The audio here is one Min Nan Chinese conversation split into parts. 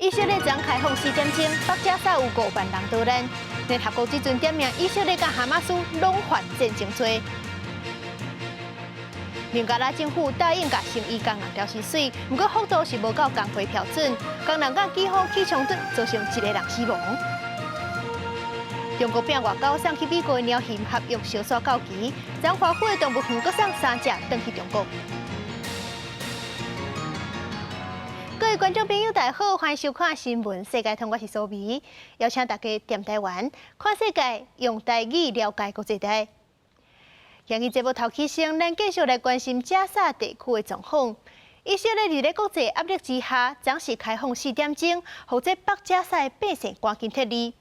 以色列昨開放4點鐘，北加沙有5萬人逃難。聯合國這陣點名以色列佮哈馬斯攏犯戰爭罪。孟加拉政府答應共生醫工人調薪水，毋過幅度是無夠工會標準，工人佮警方起衝突，造成一個人死亡。中國拚外交送去美國的鳥熊合約燒煞到期，昨華府的動物園閣送三隻轉去中國。各位觀眾朋友，大家好，歡迎收看新聞世界通，我是蘇眉，邀請大家踮台灣看世界，用台語了解國際大。今日節目頭起先，咱繼續來關心加沙地區的狀況。以色列佇咧國際壓力之下，昨時開放4點鐘，予這北加沙的百姓趕緊撤離。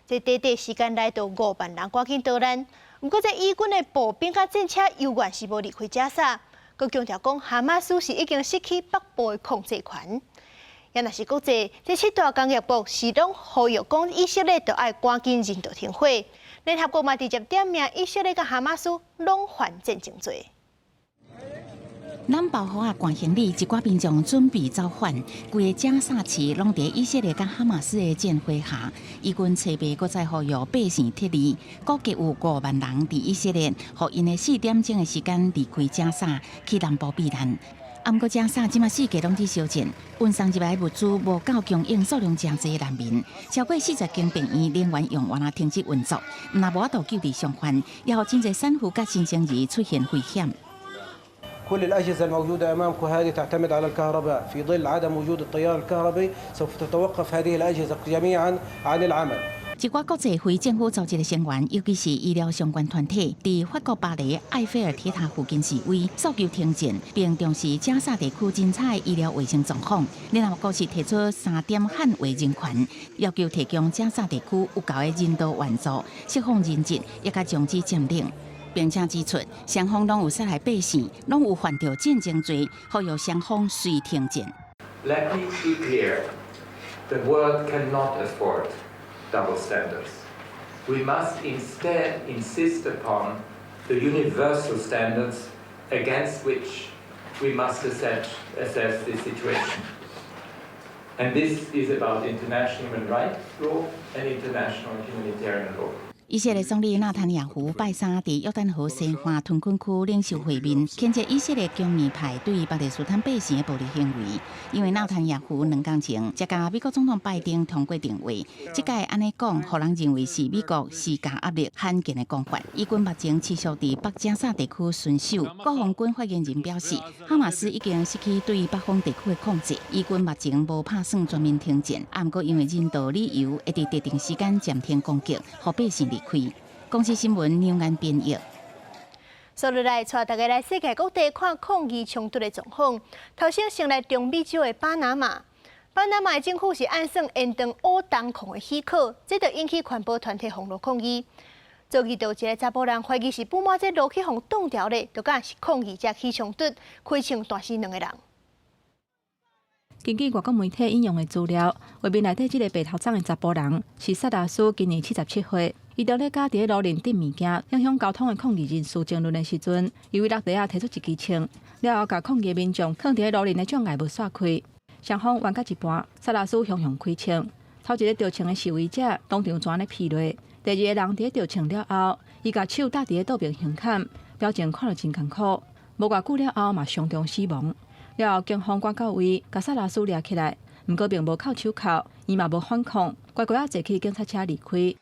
這短短時間內，就5萬人趕緊逃難。毋過，這以軍的步兵佮戰車猶原是無離開加沙，閣強調講哈馬斯是已經失去北部的控制權。也若是國際，這七大工業國是攏呼籲講以色列著愛趕緊人道停火。聯合國嘛直接點名以色列佮哈馬斯攏犯戰爭罪。南暴雨啊，趕行李，一寡民眾準備走返，規個加沙市攏佇以色列佮哈馬斯的戰火下，以軍初八閣再呼籲百姓撤離，估計有5萬人佇以色列，予𪜶的4點鐘的時間離開加沙去南部避難。毋過加沙這馬四界攏佇燒戰，運送入來物資無夠供應數量誠濟難民，超過40間病院能源用完啊停止運作，毋但無法度救治傷患，也予真濟產婦佮新生兒出現危險。 كل الأجهزة الموجودة أمامكم هذه تعتمد على الكهرباء، في ظل عدم وجود التيار الكهربي سوف تتوقف هذه الأجهزة جميعا عن العمل。一寡國際非政府組織的成員，尤其是醫療相關團體，佇法國巴黎埃菲爾鐵塔附近示威，訴求停戰，並重視加沙地區真差的醫療衛生狀況。聯合國是提出三點捍衛人權，要求提供加沙地區有夠的人道援助、釋放人質，抑佮終止佔領。並且指出，雙方攏有殺害百姓，攏有犯著戰爭罪，呼籲雙方隨停戰。 Let me be clear, the world cannot afford double standards. We must instead insist upon the universal standards against which we must assess the situation. And this is about international human rights law and international humanitarian law. 以色列總理納坦雅胡拜三佇約旦河西岸屯墾區領袖會面，譴責以色列強硬派對巴勒斯坦百姓的暴力行為。因為納坦雅胡2工前才佮美國總統拜登通過電話，這擺按呢講，予人認為是美國施加壓力罕見的講法。以軍目前持續佇北加沙地區巡守，國防軍發言人表示，哈馬斯已經失去對北方地區的控制。以軍目前無拍算全面停戰，毋過因為人道理由，會佇特定時間暫停攻擊，予百姓離開。公視新聞梁安編譯。接落來，帶大家來世界各地看抗議衝突的狀況。頭先先來中美洲的巴拿馬，巴拿馬的政府是按算延長烏銅礦的許可，這就引起環保團體網路抗議。昨日就有一个查埔人懷疑是布滿這路去予擋牢咧，就佮是抗議者起衝突，開槍彈死兩個人。根據外國媒體引用的資料，畫面內底這个白頭鬃的查埔人是薩拉斯，今年77歲。伊佇咧佮佇咧路面擲物件，影響交通的抗議人士爭論的時陣，伊對落地仔提出一支槍，了後共抗議民眾囥佇咧路面的障礙物煞開。雙方冤到一半，薩拉斯雄雄開槍，頭一个著槍的示威者當場就按呢劈落，第二个人佇咧著槍了後，伊共手搭佇咧桌邊胸坎，表情看著真艱苦。無偌久了後嘛傷重死亡。了後警方趕到位，共薩拉斯掠起來，毋過並無銬手銬，伊嘛無反抗，乖乖仔坐去警察車離開。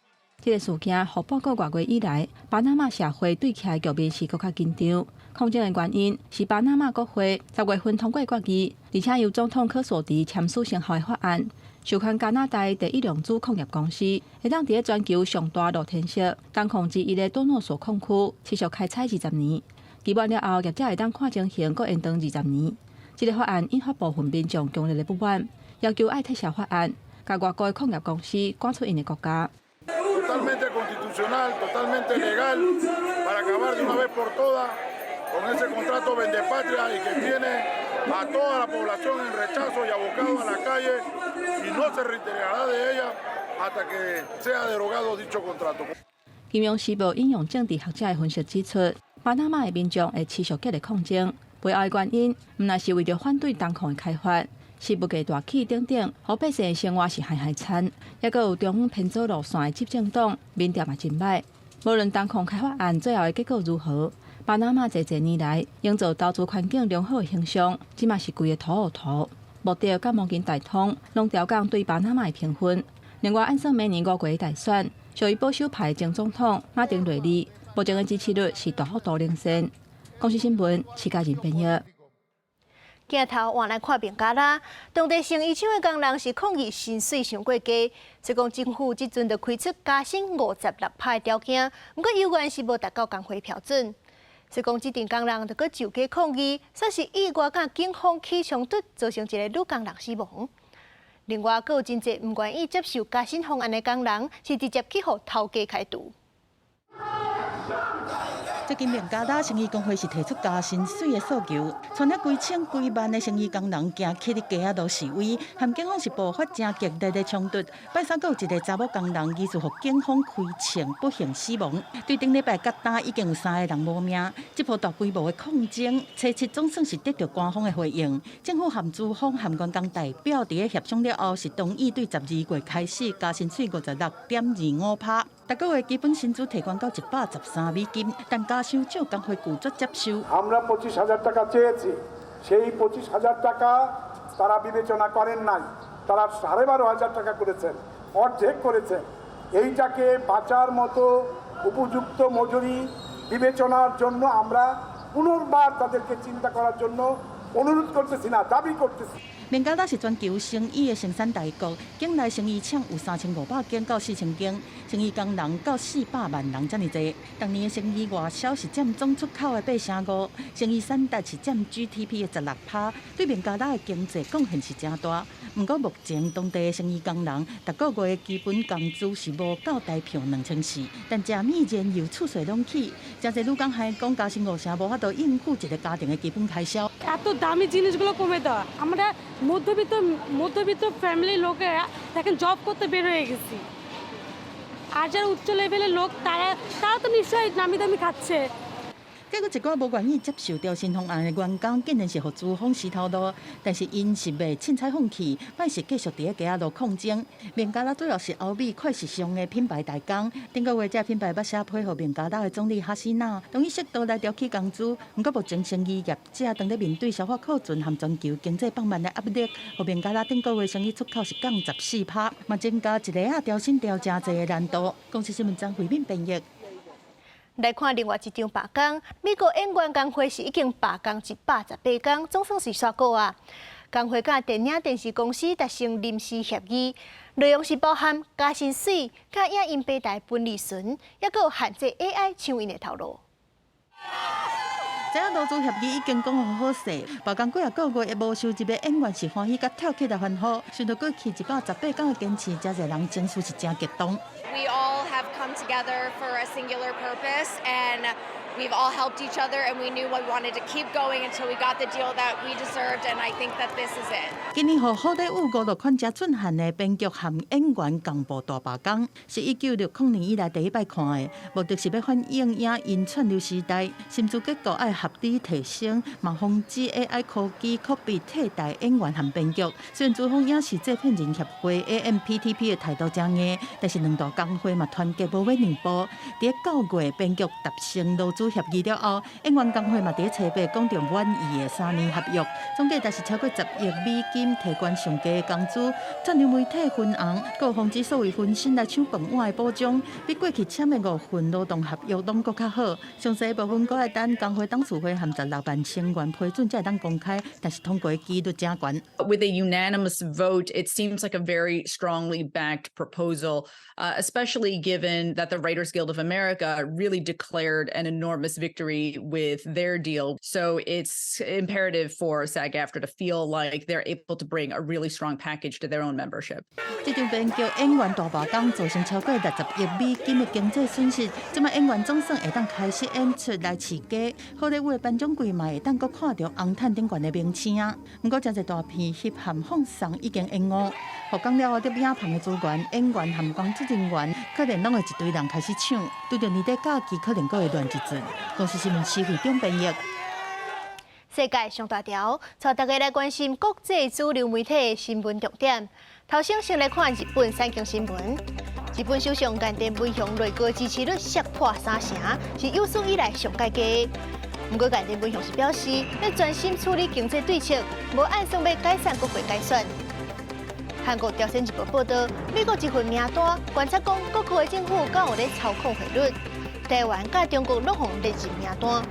這个事件予半個外月以來，巴拿馬社會對起來局面是閣較緊張。抗爭的原因是巴拿馬國會10月份通過決議，而且由總統柯索迪簽署生效的法案，授權加拿大第一量子礦業公司會當佇咧全球上大露天色銅礦之一的多諾索礦區持續開採20年。期滿了後，業者會當看情形閣延長二十年。這个法案引發部分民眾強烈的不滿，要求愛撤銷法案，共外國的礦業公司趕出𪜶的國家。 Totalmente constitucional, totalmente legal, para acabar de una vez por todas con ese contrato vendepatria y que tiene a toda la población en rechazo y abocado a la calle y no se retirará de ella hasta que sea derogado dicho contrato. 金融時報引用政治學者的分析指出，巴拿馬的民眾會持續激烈抗爭，背後的原因毋但是為著反對銅礦的開發，是物價大起等等，予百姓的生活是害害慘。抑閣有中央偏左路線的執政黨，民調嘛真䆀。無論銅礦開發案最後的結果如何，巴拿馬濟濟年來營造投資環境良好的形象，這馬是規个塗烏塗。莫德佮摩根大通攏調降對巴拿馬的評分。另外，按算明年5月大選，屬於保守派前總統馬丁內利，目前的支持率是大幅度領先。公視新聞，徐嘉仁編譯。鏡頭換來看孟加拉，當地成衣廠的工人是抗議薪水傷過低，所以講政府這陣就開出加薪56%的條件，毋過猶原是無達到工會標準。所以講這陣工人就閣上街抗議，煞是意外佮警方起衝突，造成一个女工人死亡。另外，閣有真濟毋願意接受加薪方案的工人，是直接去予頭家開除。最近孟加拉成衣工會是提出加薪水的訴求，跩了幾千幾萬的成衣工人行起佇街仔路示威，和警方是爆發誠激烈的衝突。拜三閣有一个查某工人疑似予警方開槍不幸死亡。對頂禮拜到今已經有三个人無命。這波大規模的抗爭，初七總算是得著官方的回應。政府和資方和員工代表佇咧協商了後，是同意對12月開始加薪水56.25%。逐个月基本薪資提懸到113美金，但加傷少，工會拒絕接受。আমরা 25,000 টাকা চেয়েছি, সেই 25,000 টাকা তারা বিবেচনা করেন নাই। তারা 12,500 টাকা করেছেন, অর্ধেক করেছেন। এইটাকে বাঁচার মতো উপযুক্ত মজুরি বিবেচনার জন্য আমরা পুনর্বার তাদেরকে চিন্তা করার জন্য অনুরোধ করতেছি না, দাবি করতেছি। 孟加拉是全球成衣的生產大國，境內成衣廠有3500間到4000間，成衣工人到400萬人遮爾濟。逐年的成衣外銷是佔總出口的8成5，成衣產值是佔 GDP 的16%，對孟加拉的經濟貢獻是誠大。毋過目前當地的成衣工人，逐个月的基本工資是無夠台票2400，但食物燃油厝稅攏起，誠濟女工還講加薪5成無法度應付一个家庭的基本開銷。এত দামি জিনিসগুলো কমে দেওয়া, আমরা মধ্যবিত্ত মধ্যবিত্ত ফ্যামিলির লোকেরা দেখেন জব করতে বের হয়ে গেছি, আর যারা উচ্চ লেভেলের লোক তারা তারা তো নিশ্চয়ই নামি দামি খাচ্ছে। 結果一寡無願意接受調薪方案的員工，竟然是予資方死頭路，但是𪜶是袂凊彩放棄，擺是繼續佇咧街仔路抗爭。孟加拉主要是歐美快時尚的品牌代工，頂個月這品牌捌寫批予孟加拉的總理哈西娜，同意適度來調起工資。毋過目前成衣業者當咧面對消化庫存和全球經濟放慢的壓力，予孟加拉頂個月成衣出口是降14%，嘛增加一个仔調薪調誠濟的難度。公視新聞張惠敏編譯。來看另外一場罷工，美國演員工會是已經罷工118工，總算是煞過啊！工會佮電影電視公司達成臨時協議，內容是包含加薪水、佮影音平台分利潤，抑閣有限制 AI 搶𪜶的頭路。這勞資協議已經講好好勢，罷工幾仔個月無收入的演員是歡喜佮跳起來歡呼。想著過去118工的堅持，誠濟人情緒是誠激動。 We all have come together for a singular purpose, and we've all helped each other, and we knew we wanted to keep going until we got the deal that we deserved, and I think that this is it. 今年予好萊塢五六款誠震撼的編劇和演員共步大罷工，是1960年以來第一擺看的，目的是欲反映影音串流時代，薪資結構愛合理提升，嘛防止 AI 科技可被替代演員和編劇。雖然資方影視製片人協會 AMPTP 的態度誠硬，但是兩大工會嘛團結無欲讓步。佇9月編劇達成勞資協議了後，演員工會嘛佇初八講著滿意的3年合約，總計達是超過10億美金提懸上低的工資。串流媒體分紅，閣防止所謂分身來搶飯碗的保障，比過去簽的五份勞動合約攏閣較好。詳細部分閣愛等工會董事會和16萬成員批准才會當公開，但是通過的幾率誠懸。 With a unanimous vote, it seems like a very strongly backed proposal, especially given that the Writers Guild of America really declared an enormous victory with their deal. So it's imperative for SAG-AFTRA to feel like they're able to bring a really strong package to their own membership. 這場編劇演員大罷工造成超過60億美金的經濟損失，這擺演員總算會當開始演出來飼家，好萊塢的頒獎季嘛會當閣看著紅毯頂懸的明星。毋過誠濟大片翕和放送已經延誤，復工了後，佇影棚的資源、演員和工作人員，可能攏會一堆人開始搶，拄著年底假期可能閣會亂一陣。公視新聞施惠中編譯。世界上大條，帶大家來關心國際主流媒體的新聞重點。頭先先來看日本產經新聞。日本首相岸田文雄內閣支持率瀉破三成，是有史以來上蓋低。毋過岸田文雄是表示，欲專心處理經濟對策，無按算欲解散國會改選。韓國朝鮮日報報導，美國一份名單觀察講，各國的政府敢有咧操控匯率，台灣佮中國攏予列入名單。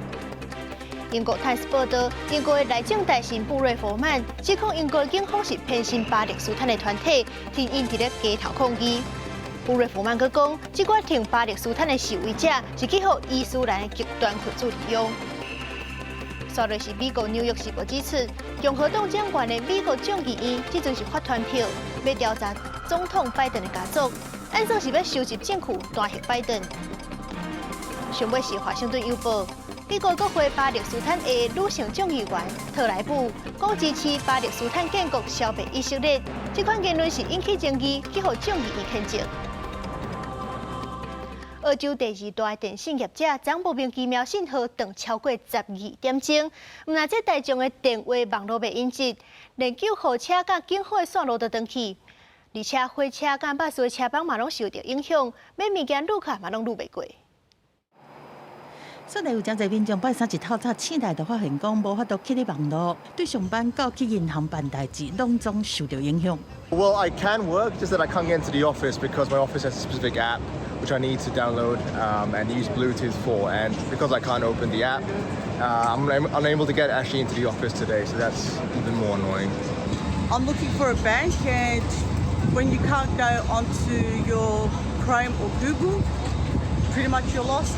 英國泰斯報導，英國的內政大臣布瑞弗曼指控英國警方是偏心巴勒斯坦的團體，挺𪜶佇咧街頭抗議。布瑞弗曼閣講，這寡挺巴勒斯坦的示威者是去予伊斯蘭的極端分子利用。煞落是美國紐約時報指出，共和黨掌權的美國眾議院這陣是發傳票，欲調查總統拜登的家族，按算是欲收集證據彈劾拜登。上尾是華盛頓郵報。美國國會巴勒斯坦裔女性眾議員特萊布講支持巴勒斯坦建國消滅以色列，這款言論是引起爭議，去予眾議院譴責。澳洲第二大電信業者昨莫名其妙信號斷超過12點鐘，毋但這大眾的電話網路袂應接，連救護車佮警方的線路都斷去，而且火車佮巴士的車班嘛攏受著影響，買物件擄卡嘛攏擄袂過。煞來有誠濟民眾拜三一透早醒來，就發現講無法度起咧網路，對上班到去銀行辦代誌，攏總受著影響。 Well, I can work, just that I can't get into the office because my office has a specific app which I need to download and use Bluetooth for. And because I can't open the app, I'm unable to get actually into the office today, so that's even more annoying. I'm looking for a bank, and when you can't go onto your Chrome or Google, pretty much you're lost.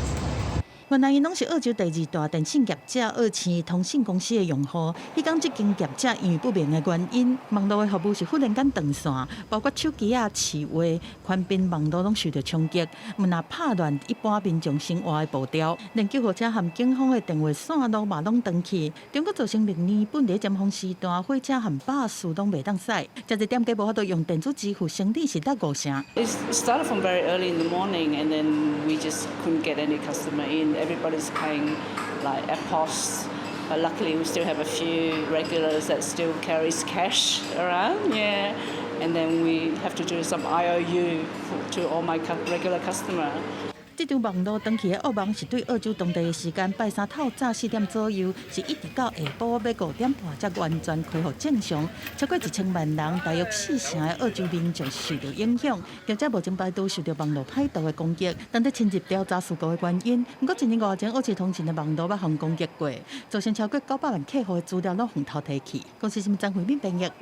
原來𪜶攏是澳洲第二大電信業者澳星通信公司的用戶。彼工這間業者因為不明的原因，網路的服務是忽然間斷線，包括手機仔、市話、寬頻網路攏受著衝擊，毋但拍亂一般民眾生活的步調，連救護車和警方的電話線路嘛攏斷去。中國造成明年本地尖峰時段，火車和巴士攏袂當駛，誠濟店家無法度用電子支付，生意是落五成。 It started from very early in the morning, and then we just couldn't get any customer in. Everybody's paying like EFTPOS, but luckily we still have a few regulars that still carries cash around. Yeah, and then we have to do some IOU to all my regular customer. 這場網路斷去的噩夢是對澳洲當地的時間拜三透早4點左右，是一直到下晡欲5點半才完全恢復正常。超過1000萬人，大約四成的澳洲民眾受著影響。業者目前排除受著網路歹徒的攻擊，正佇深入調查事故的原因。毋過一年外前，澳洲通信的網路捌予攻擊過，造成超過900萬客戶的資料攏予偷提去。公視新聞張惠敏編譯。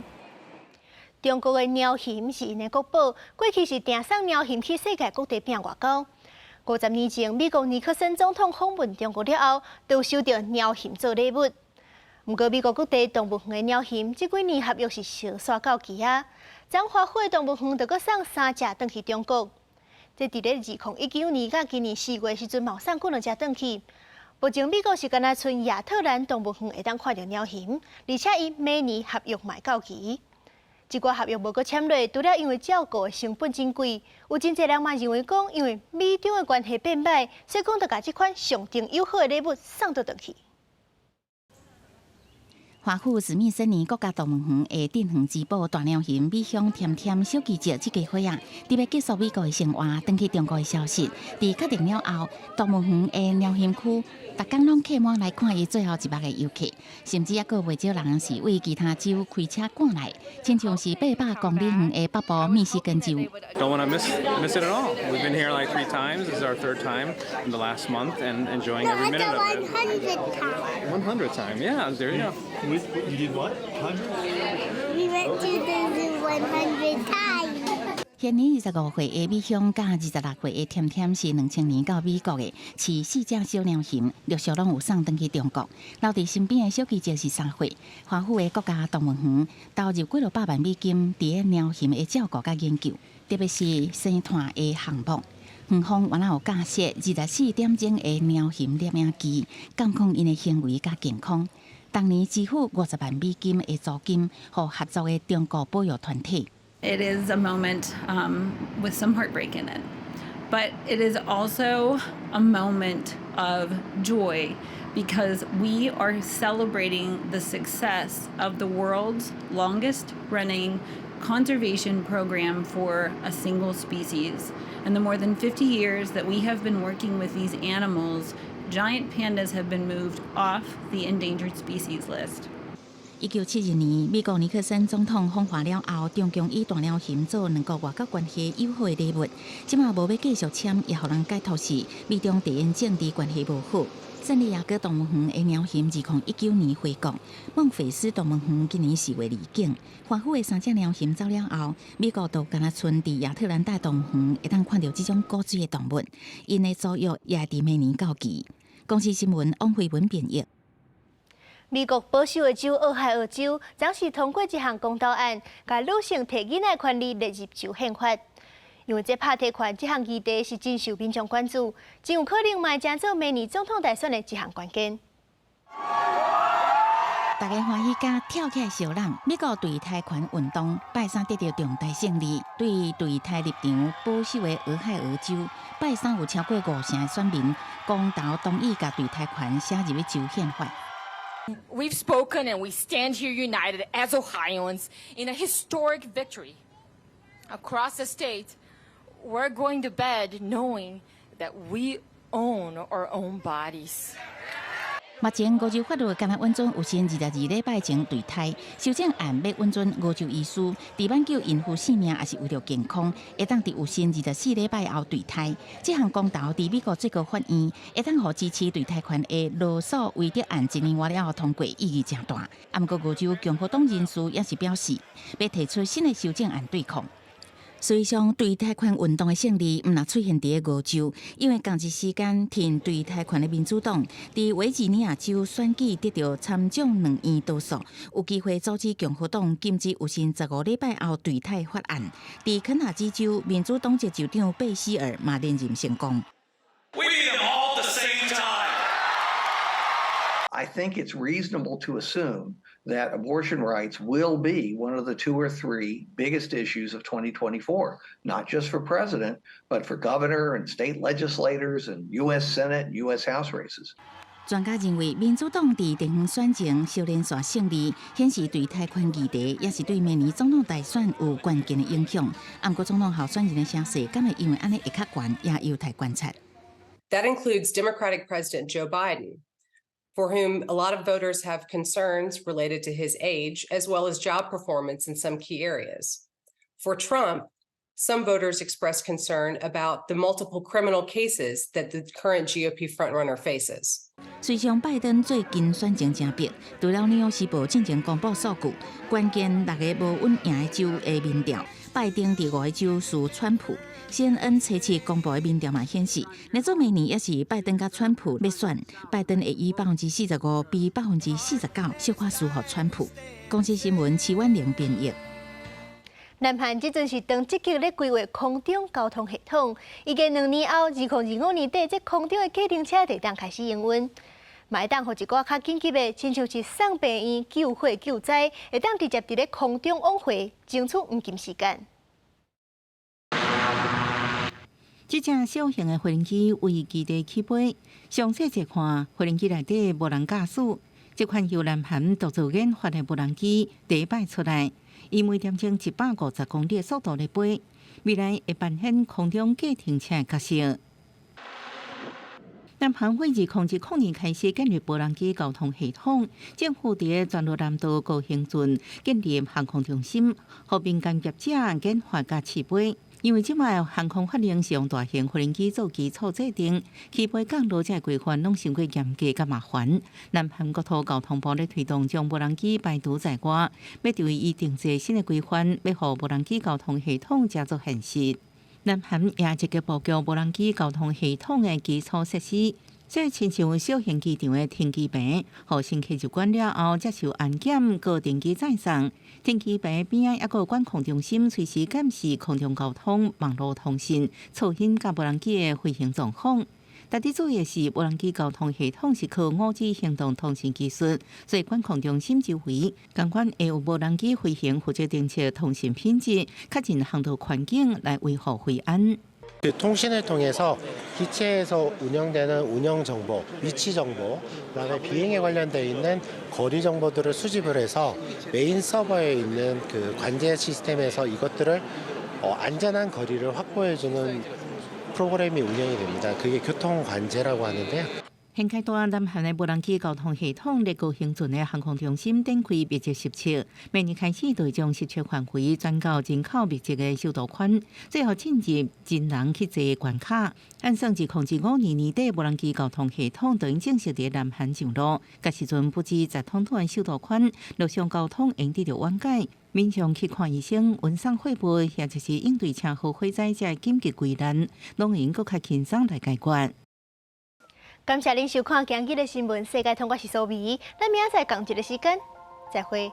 中國的貓熊是𪜶的國寶，過去是定送貓熊去世界各地拚外交。50年前，美國尼克森總統訪問中國了後，就收著貓熊做禮物。毋過，美國各地動物園的貓熊這幾年合約是相煞到期啊。昨華府的動物園就閣送三隻轉去中國。這佇咧2019年佮今年4月時陣，嘛有送幾兩隻轉去。目前美國是干焦賰亞特蘭動物園會當看著貓熊，而且伊明年合約嘛到期。這寡合約無閣簽落，除了因為照顧的成本真貴，有真濟人嘛認為講，因為美中的關係變䆀，所以講就共這款象徵友好的禮物送倒轉去。華府史密森尼國家動物園的鎮園之寶大貓熊美香甜甜小記者這家伙仔，佇欲結束美國的生活，轉去中國的消息，佇確定了後，動物園的貓熊區，逐工攏客滿來看伊最後一目的遊客，甚至猶閣袂少人是為其他州開車趕來，親像是800公里遠的北部密西根州。 Don't want to miss it at all. We've been here like three times. This is our third time in the last month, and enjoying every minute of it. 100 times. 100 time, yeah. There you go. You did what? 100? We went to the zoo 100 times. 現年25歲的美香佮26歲的甜甜是2000年到美國的，飼四隻小貓熊，陸續攏有送轉去中國。留佇身邊的小記者是3歲。華府的國家動物園投入幾落百萬美金，佇咧貓熊的照顧佮研究，特別是生湠的項目。園方原來有架設24點鐘的貓熊攝影機，監控𪜶的行為佮健康。當年支付50萬美金的租金，予合作的中國保育團體。 It is a moment with some heartbreak in it, but it is also a moment of joy because we are celebrating the success of the world's longest running conservation program for a single species. And the more than 50 years that we have been working with these animals, giant pandas have been moved off the endangered species list. 1972年，美國尼克森總統訪華了後，中共以大貓熊做兩國外交關係友好的禮物。這馬無欲繼續簽，也予人解讀是美中地緣政治關係無好。聖地亞哥動物園的貓熊2019年回國，孟菲斯動物園今年4月離境。華府的三隻貓熊走了後，美國就干焦賰佇亞特蘭大動物園會當看著這種古錐的動物，𪜶的租約也會佇明年到期。公視新聞王慧文編譯。美國保守的州俄亥俄州，昨時通過一項公投案，共女性提囡仔權利列入州憲法。因為這拍提權這項議題是真受民眾關注，真有可能嘛會成做明年總統大選的一項關鍵。大家歡喜佮跳起來相攬，美國墮胎權運動拜三得著重大勝利，對墮胎立場保守的俄亥俄州，拜三有超過五成的選民公投同意共墮胎權寫入去州憲法。 We've spoken and we stand here united as Ohioans in a historic victory. Across the state, we're going to bed knowing that we own our own bodies. 目前五州法律干焦允准有身22禮拜前墮胎，修正案欲允准五州醫師佇挽救孕婦性命，抑是為著健康，會當佇有身24禮拜後墮胎。這項公投佇美國最高法院會當予支持墮胎權的羅訴韋德案一年外了後通過，意義誠大。啊，毋過五州共和黨人士也是表示，欲提出新的修正案對抗。實際上，墮胎權運動的勝利，毋但出現佇五州，因為仝一時間挺墮胎權的民主黨，佇維吉尼亞州選舉得著參眾兩院多數，有機會阻止共和黨禁止有身15禮拜後墮胎法案。佇肯塔基州，民主黨籍州長貝希爾嘛連任成功。 We beat them all at the same time. I think it's reasonable to assume that abortion rights will be one of the two or three biggest issues of 2024, not just for president, but for governor and state legislators and U.S. Senate and U.S. House races. 專家認為，民主黨佇地方選情小連續勝利，顯示墮胎權議題也是對明年總統大選有關鍵的影響。毋過總統候選人的聲勢，敢會因為按呢會較懸，也有待觀察。 That includes Democratic President Joe Biden, for whom a lot of voters have concerns related to his age as well as job performance in some key areas. For Trump, some voters expressed concern about the multiple criminal cases that the current GOP frontrunner faces. 隨上拜登最近選情誠迫，除了紐約時報進前公布數據，關鍵六个無穩贏的州的民調，拜登佇五个州輸川普。CNN 初次公布的民調嘛顯示，若做明年也是拜登佮川普欲選，拜登會以45%比49%小可輸予川普。公視新聞齊婉玲編譯。南韓這陣是當積極咧規劃空中交通系統，預計2年後，2025年底，這空中的計程車就會當開始營運，嘛會當予一寡較緊急的，親像是送病院、救火、救災，會當直接佇咧空中往回，爭取黃金時間。這隻小型的飛行機為基地起飛，詳細一看，飛行機內底無人駕駛。這款由南韓獨自研發的無人機第一擺出來，以每點鐘150公里的速度來飛，未來會扮演空中計程車的角色。南韓為2010年開始建立無人機交通系統，政府佇全羅南道高興郡建立航空中心，予民間業者研發佮試飛。因為這擺航空法令是用大型飛行機做基礎制定，起飛降落這規範攏傷過嚴格佮麻煩。南韓國土交通部咧推動將無人機排除在外，欲為伊訂製新的規範，欲予無人機交通系統成做現實。南韓也積極布局無人機交通系統的基礎設施，這親像小型機場的停機坪，予乘客入關了後接受安檢、閣登機載送。停機坪邊仔猶閣有管控中心，隨時監視空中交通、網路通訊、噪音佮無人機的飛行狀況。值得注意的是，無人機交通系統是靠5G 行動通訊技術，所以管控中心周圍，仝款會有無人機飛行負責偵測通訊品質，確認航道環境來維護飛安。그 통신을 통해서 기체에서 운영되는 운영 정보, 위치 정보, 그다음에 비행에 관련돼 있는 거리 정보들을 수집을 해서 메인 서버에 있는 그 관제 시스템에서 이것들을 안전한 거리를 확보해주는 프로그램이 운영이 됩니다. 그게 교통 관제라고 하는데요. 現階段南韓的無人機交通系統佇高雄船的航空中心展開密集實測，明年開始就會將實測範圍轉到人口密集的首都圈，最後進入真人去坐關卡。按算2025年年底，無人機交通系統就正式佇南韓上路。屆時陣不止十通的首都圈陸上交通會得著緩解，民眾去看醫生、運送貨物，或者是應對車禍、火災這緊急危難，攏會閣較輕鬆來解決。感謝恁收看今日的新聞世界通，我是蘇美，咱明仔載仝一个時間，再會。